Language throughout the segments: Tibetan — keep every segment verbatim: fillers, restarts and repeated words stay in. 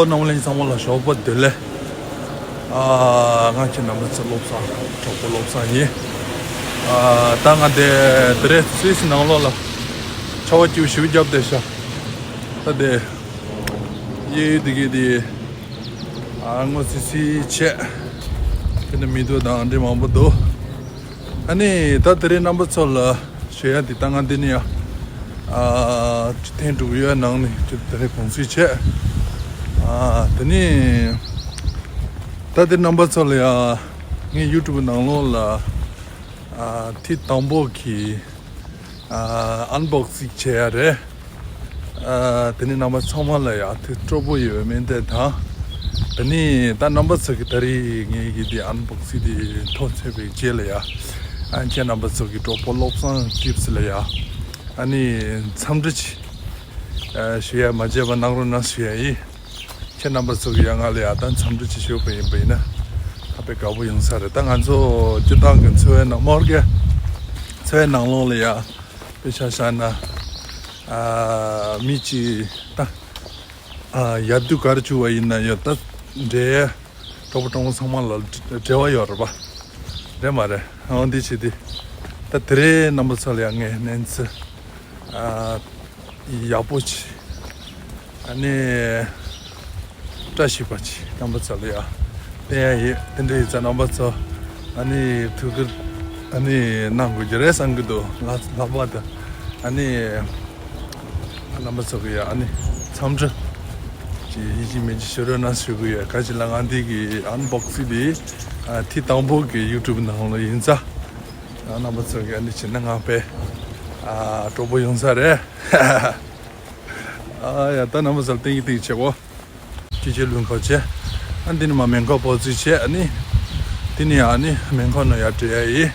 རྣམ་གླིང་ཚང་མ་ལ་ཞོགས་པ་བདེ་ལེགས། ཨ། ང་ཁྱེད་རྣམ་པ་ཚོ་བློ་བཟང་གྲོགས་པོ་བློ་བཟང་ཡིན། ཨ། ད་ང་དེ་དེ་རེད། སུད་སི་ནང་ལོགས་ལ་ཆར་པ་སྐྱིད་པོ་ཞེ་པོ་བརྒྱབ་བསྡད་ཤག་ད་དེ་གཡས་གཡོན་དེ་གི་དེ། ཨ། སྔོ་སིལ་སིལ་བྱས། དེ་ནས་མེ་ཏོག་དང་འདྲ་མང་པོ་འདུག་ཨ་ནི་ད་དེ་རིང་རྣམ་པ་ཚོ་ལ་ཞུ་ཡ་དེ། ད་ང་འདི་ནས་ཡ། ཨ། ཐེངས་དྲུག་ཡོད། ནང་ནས་ཅིག་དེ་རིང་གུང་སེང་བྱས། ཨ། དེ་ནས་ད་དེ་རྣམ་པ་ཚོ་ལ་ཡ་ངའི་ཡུ་ཊུབ་ནང་ལོགས་ལ། ཨ། ཐེངས་དང་པོ་གི། ཨ། ཨན་བོག་སིང་བྱེད་ཡ་རེད། ཨ། དེ་ནས་རྣམ་པ་ཚང་མ་ལ་ཡ་ཐུགས་སྤྲོ་པོ་ཡོད་པའི་སྨོན་འདུན་དང་། དེ་ནས་ད་རྣམ་པ་ཚོ་གི་ད་རེས་ངའི་གི་དེ་ཨན་བོག་སིང་དེ་ཐོག་ཚད་པའི་རྗེས་ལ་ཡ། ཨ། ཁྱེད་རྣམ་པ་ཚོ་གི་གྲོགས་པོ་བློ་བཟང་ཊིབ་སི་ལ་ཡ། ཨ་ནི་འཚམས་འདྲི་ཅིག་ཨ། ཞུ་ཡ་མ་བརྗེད་པ་གནང་རོགས་གནང་ཞུ་ཡ་ཡིན། ཁྱེད་རྣམ་པ་ཚོ་གི་ཡ་ང་ལ་ཡ་ད་འཚམས་འདྲི་ཅིག་ཞུས་པ་ཡིན་པ་ཡིན་ན་ད་དཔེ་དགའ་པོ་ཡོང་ས་རེད། ད་ང་ཚོ་སྤྱིར་བཏང་གི་འཚོ་བའི་ནང་མོར་གི་འཚོ་བའི་ནང་ལོགས་ལ་ཡ་དཔེ་ཆ་བཞག་ན། ཨ། མི་གཅིག་ད། ཨ། ཡར་དུས་ག་རེ་བྱུང་བ་ཡིན་ན་ཡང་ད་འབྲེལ་ཡ་གྲོགས་པོ་གྲོགས་མོ་ཚང་མ་ལ་འབྲེལ་བ་ཡོད་རེད་པ། རེད་མ་རེད། འོ་འདི་བྱེད་དུས་ད་དེ་རིང་རྣམ་པ་ཚོ་ལ་ཡ་ངས་གནས་ཚུལ། ཨ། ཡག་པོ་ཅིག་ཨ་ནི་བཀྲ་ཤིས་པ་ཅིག་རྣམ་པ་ཚོ་ལ་ཡ་བསྟན་ཡ་ཡིན། དེ་འདྲ་ཡིན་ཙང་རྣམ་པ་ཚོ་ཨ་ནི་ཐུགས་ཁུར་ཨ་ནི་གནང་དགོས་ཀྱི་རེད་བསམ་གྱི་འདུག་ལྷག་ལྷག་པར་དུ་ཨ་ནི་རྣམ་པ་ཚོ་གི་ཡ་ཨ་ནི་འཚམས་འདྲི་ཅིག་ཡིན་གཅིག་མིན་གཅིག་ཞུ་རོགས་གནང་ཞུ་གི་ཡོད། ག་ཅི་ལ་ང་འདི་གི་ཨན་བོག་སིང་འདི། ཨ། ཐེངས་དང་པོ་གི་ཡུ་ཊུབ་ནང་ལ་ཡིན་ཙང་། ཨ། རྣམ་པ་ཚོ་གི་ཨ་ནི་བྱས་ན་ང་དཔེ། ཨ། སྤྲོ་པོ་ཡོང་ས་རེད། ཨ། ཡ་ད་རྣམ་པ་ཚོ་ལ་ཏིང་ངེ་ཏིང་བྱེད་གོ། ཅི་བྱེད་ལུང་ཁ་བྱེད། ཨ། འདི་ནི་མ་མེ་འཁོར་སྤོ་ཚིག་བྱེད། ཨ་ནི་འདི་ནི་ཨ་ནི་མེ་འཁོར་ནང་ཡར་འགྲོ་ཡ་ཡིན།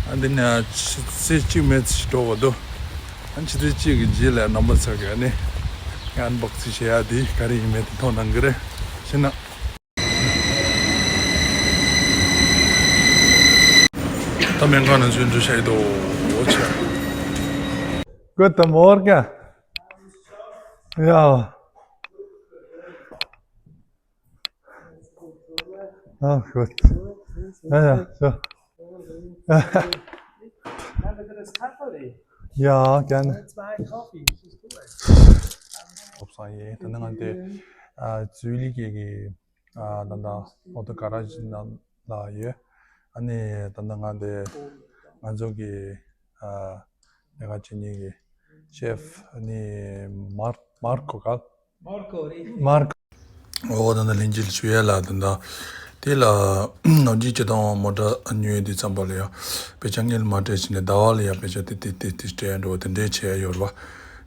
ཨ། འདི་ནི་ཨ་ཕྱི་ཚེས་གཅིག་མེ་ཚེས་འགྲོ་བ་འདུག་ཨ། ཕྱི་ཚེས་གཅིག་གི་རྗེས་ལ་རྣམ་པ་ཚོ་གི་ཨ་ནི་ཨན་བོག་སིང་བྱེད་ཡ་དེ་ག་རེ་ཡིན་མིན་དེ་མཐོང་གནང་གི་རེད། ཤེས་ན། ད་སྨན་ཁང་ནང་ཚུད་འགྲོ་བྱ་ཡི་དོ་ཆ། Guten Morgen. Ja. Ah, gut. Ja, ja, so. Haben wir das Kaffee? Ja, gerne. Zwei Kaffee, das ist gut. ལོབས་སང་ཡིན། ད་ནི་ང་དེ་ཨ་ཛུ་རིག་གི་ཨ་ད་ལྟ་ཨོ་ཏོ་ག་ར་ཇི་ནང་ལ་ཡོད། ཨ་ནི་ད་ལྟ་ང་དེ་ང་ཚོ་གི་ཨ་ལས་ཀ་བྱེད་མཁན་གྱི་ཤེ་ཕི་ཨ་ནི་མར་མར་ཁོ་ག་མར་ཁོ་རེད། མར་ཁོ། ཨོ་ད་ལྟ་ལྷན་རྒྱས་ལ་ཞུ་ཡ་ལ་ད་ལྟ་དེ་ལ་ནོར་གྱི་སྤྱི་དང་མོ་ཊ་ཉོས་དུས་ཙམ་པ་ལ་ཡ་དཔེ་ཆ་སྔོན་ལ་མ་སྤྲད་ཕྱིན་ནས་ཟླ་བ་ལ་ཡ་དཔེ་ཆ་དེ་དེ་དེ་དེ་སྤྲད་འགྲོ་དེ་འདྲའི་བྱས་ཡོད་རེད་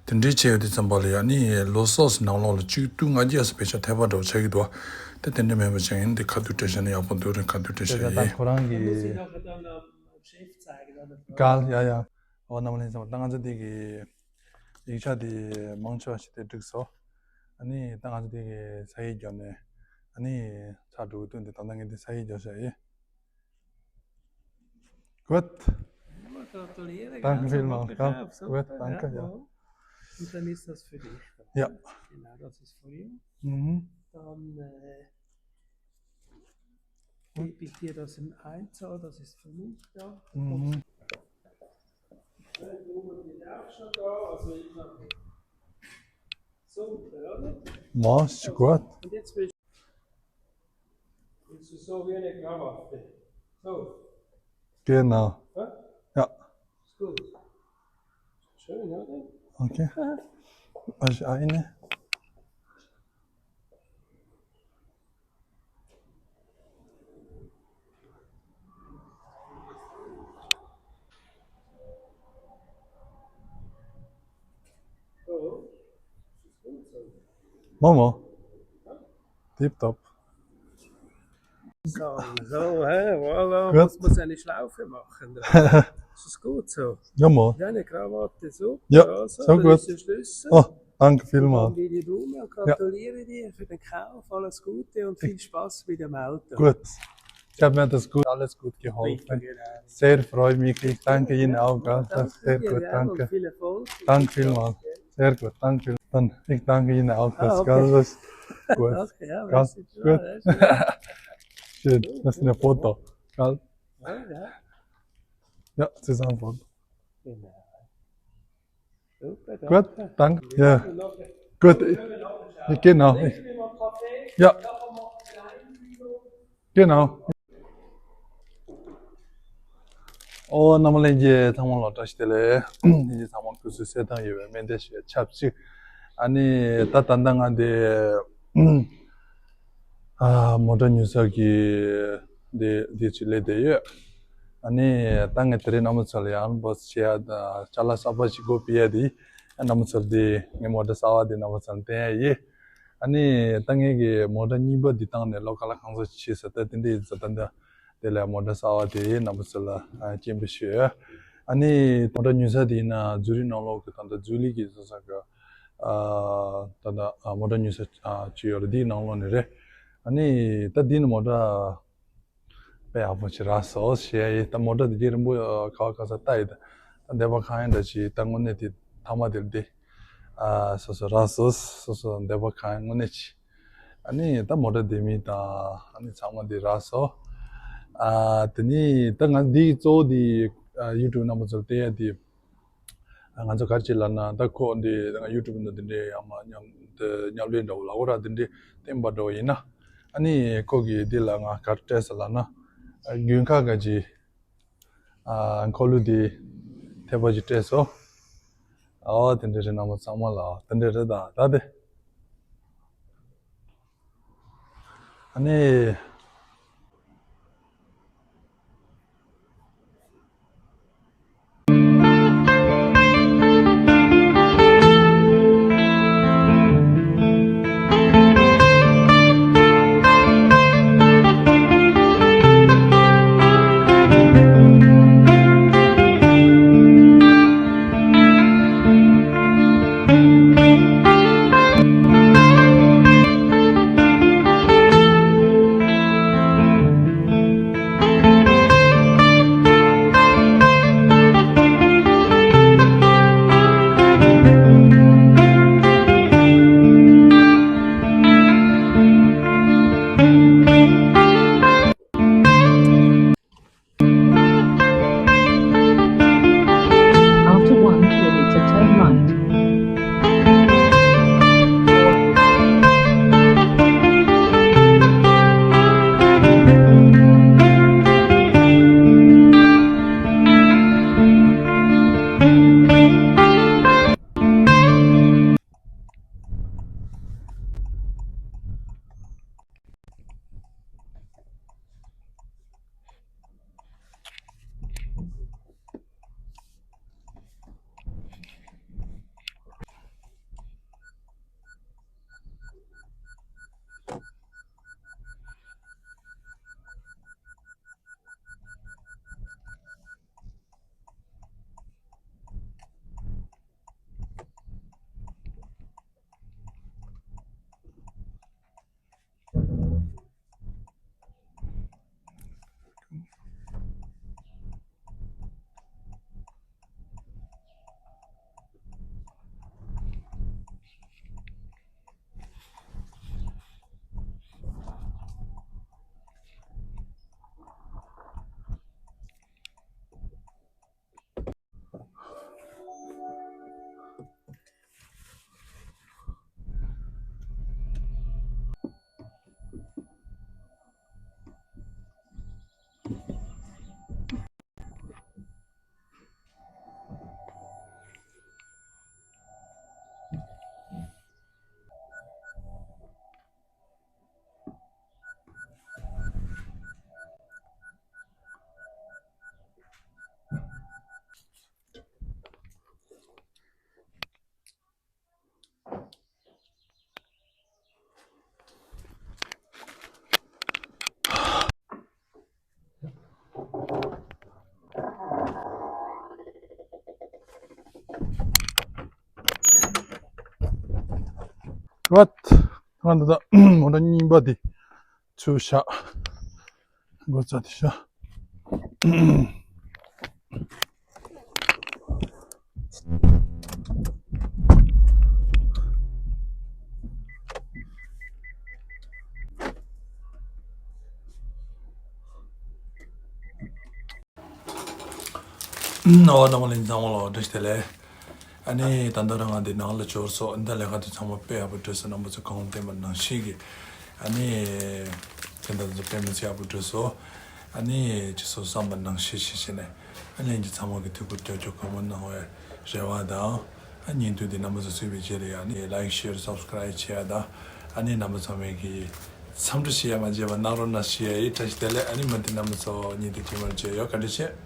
པ། དེ་འདྲའི་བྱས་ཡོད་དུས་ཙམ་པ་ལ་ཡ་ནི་ལོ་སོགས་སུ་ནང་ལོགས་ལ་བཅུ་དྲུག་ལྔ་བརྒྱ་སུ་དཔེ་ཆ་ཐེབས་པ་འདྲ་བོ་ཆགས་ཀྱི་འདུག་དེ་དེ་འདྲ་མེད་པ་བྱས་ཡིན་དེ་ཁ་ཐུག་སྤྲད་བྱས་ནས་ཡག་པོ་འདུག་རེད། ཁ་ཐུག་སྤྲད་བྱས་ཡིན། ཁོ་རང་གི་གལ་ཡ་ཡ། ཨོ་རྣམ་གླིང་ཚང་མ་ད་ང་ཚོ་འདི་གི་ཡིག་ཆ་དེ་མང་ཆེ་བ་ཞིག་དེ་བསྒྲིགས་སོང་། ཨ་ནི་ད་ང་ཚོ་འདི་གི་ས་ཡིག་བརྒྱབ་ནས་ཨ་ནི་ཚར་འགྲོ་གི་འདུག་འདི་ད་ལྟ་ངས་འདི་ས་ཡིག་བརྒྱབ་བཞག་ཡིན། Gut. Gratuliere, danke vielmals. Gut, danke, ja. Und dann ist das für dich. Ja. Genau, das ist für ihn. Mhm. Dann äh, gebe ich dir das in Einzahl, das ist für mich da. Mhm. Super, oder? Machst du gut. Und jetzt willst du so wie eine Krawatte. So. Genau. Ja? Ja. Ist gut. Schön, oder? Okay. Als eine. Momo. Tipptopp. So, so, hä, voilà, gut. Muss man seine Schlaufe machen. Das ist gut so. Ja, Mann. Ja, eine Krawatte, super. Ja, also, so das gut. Ist der Schlüssel. Oh, danke vielmals. Dann die Blume und gratuliere dir für den Kauf. Alles Gute und viel Spaß mit dem Auto. Gut. Ich habe mir das gut, alles gut geholfen. Bitte, genau. Sehr freue mich. Ich danke Ihnen auch, gell? Das ist sehr gut, danke. Viel Erfolg. Danke vielmals. Sehr gut, danke. Dann, ich danke Ihnen auch. Ah, das okay. Ganz was. Gut. Okay, ja, ganz merci. Gut. Schön, das ist eine Foto. Gell? Ja, ja. Ja, zusammen Foto. Genau. Super, gut, danke. Ja. Gut. Ich, genau. Ich, ja. Genau. ཨོ། རྣམ་པ་ལྷན་རྒྱས་ཚང་མ་ལ་བཀྲ་ཤིས་བདེ་ལེགས། ལྷན་རྒྱས་ཚང་མ་སྐུ་གཟུགས་གསལ་ཐང་ཡོད་པའི་སྨོན་འདུན་ཞུ་ཡ་ཆབས་ཅིག་ཨ་ནི་ད་ད་ལྟ་ང་འདི་ཨ་མོ་ཊ་ཉོ་ས་གི་འདི་འདི་ཅིག་སླེབས་བསྡད་ཡོད། ཨ་ནི་ད་ངས་དེ་རིང་རྣམ་པ་ཚོ་ལ་ཡང་པོ་སི་བྱེད་ཡ་དང་ཅ་ལག་གསར་པ་ཞིག་སྒོ་ཕྱེ་ཡ་དེ་རྣམ་པ་ཚོ་ལ་འདི་ངའི་མོ་ཊ་གསར་པ་འདི་རྣམ་པ་ཚོ་ལ་སྟོན་ཡ་ཡིན། ཨ་ནི་ད་ངེད་ཀྱི་མོ་ཊ་གཉིས་པ་འདི་བཏང་ནས་ལོ་ག་ལ་གང་ཙམ་ཕྱིན་ས། ད་དེ་འདྲའི་ཡིན་ཙང་ད་ལྟ་དེ་ལ་མོ་ཊ་གསར་པ་དེ་རྣམ་པ་ཚོ་ལ་སྤྱན་འབུལ་ཞུ། ཨ་ནི་མོ་ཊ་ཉོ་ས་དེ་ཡིན་ན་ཛུ་རིག་ནང་ལོགས་ཀྱི་ད་ལྟ་ཛུ་ལི་གི་བཟོ་ས་གི་ད་ལྟ་མོ་ཊ་ཉོ་ས་ཅིག་ཡོད་རེད། དེའི་ནང་ལོགས་ནས་རེད། ཨ་ནི་ད་དེ་ནི་མོ་ཊ་དཔེ་ཡག་པོ་ཅིག་རག་སོང་ཞེས་ཡ་ཡིན། ད་མོ་ཊ་དེ་རིང་པོ་ག་བ་ག་ས་ལྟ་ཡི། ད་འདོད་པ་ཁེངས་ཡ་འདྲ་ཅིག་ད་དངོས་གནས་དེ་མཐའ་མ་དེར་དེ་ཨ་སོ་སོ་རག་སོང་། སོ་སོ་འདོད་པ་ཁེངས་ཡ་དངོས་གནས་ཅིག་ཨ་ནི་ད་མོ་ཊ་དེ་མི་དང་ཨ་ནི་ཚང་མ་དེ་རག་སོང་། ཨ་དེ་ནི་ད་ང་འདི་གཙོ་བོ་དེ་ཨ་ཡུ་ཊུབ་རྣམ་པ་ཚོར་བལྟས་ཡ་དེ། ང་ཚོ་ག་རེ་བྱེད་ལབ་ན། ད་ཁོ་འདི་ང་ཡུ་ཊུབ་ནང་དེ་འདྲའི་ཡང་མ་མཉམ་དེ་མཉམ་ལས་འདྲ་བོ་ལབ་དགོས་ར། དེ་འདྲའི་བསྟན་པ་འདྲ་བོ་ཡིན་ན། ཨ་ནི་ཁོ་གིས་འདི་ལ་ང་ག་རེ་སྤྲད་ཟེར་ལབ་ན། ཨ་དགུན་ཁ་ག་ཅིག་ཨ་འཁོར་ལོ་འདི་ཐེབས་པ་ཅིག་སྤྲད་སོང་། ཨོ་དེ་འདྲ་རེད། རྣམ་པ་ཚང་མ་ལ་ཨོ་དེ་འདྲ་རེད། ད་ད་དེ། ཨ་ནི། After one kilometer, turn right. What? ང་འདི་ད་མོ་ཊ་རྙིང་པ་འདི་ཚུར་བཞག་སྒོ་རྩ་དེ་བཞག་ཨོ་རྣམ་པ་ལྷན་རྒྱས་ཚང་མ་ལ་བཀྲ་ཤིས་བདེ་ལེགས། ཨ་ནི་ད་ལྟ་རང་ང་འདི་ནང་ལ་འབྱོར་སོང་། ཨ་ནི་ད་ལས་ཀ་དེ་ཚང་མ་དཔེ་ཡག་པོ་གྲུབ་སོང་། རྣམ་པ་ཚོ་གོང་བསྟན་པ་ནང་བཞིན་གྱི་ཨ་ནི་དེ་འདྲ་ཚོ་དཔེ་མི་སྲིད་ཡག་པོ་གྲུབ་སོང་། ཨ་ནི་ཅི་སོ་བསམ་པ་ནང་བཞིན་བྱས་བྱས་ནས་ཨ་ནི་ལྷན་རྒྱས་ཚང་མ་གི་ཐུགས་ཁུར་རྒྱབ་སྐྱོར་གང་མང་གནང་བའི་རེ་བ་དང་། ཨ་ནི་བརྙན་ཐུང་འདི་རྣམ་པ་ཚོ་གཟིགས་པའི་རྗེས་ལ་ཡང་ཨ་ནི་like share subscribe བྱེད་ཡ་དང་། ཨ་ནི་རྣམ་པ་ཚང་མས་ཀྱི་འཚམས་འདྲི་བྱེད་ཡ་མ་བརྗེད་པ་གནང་རོགས་གནང་ཞུ་ཡ་ཡིན། བཀྲ་ཤིས་བདེ་ལེགས། ཨ་ནི་མུ་མཐུད་རྣམ་པ་ཚོ་བརྙན་ཐུང་རྗེས་མར་མཇལ་ཡོང་། བཀའ་དྲིན་ཆེ།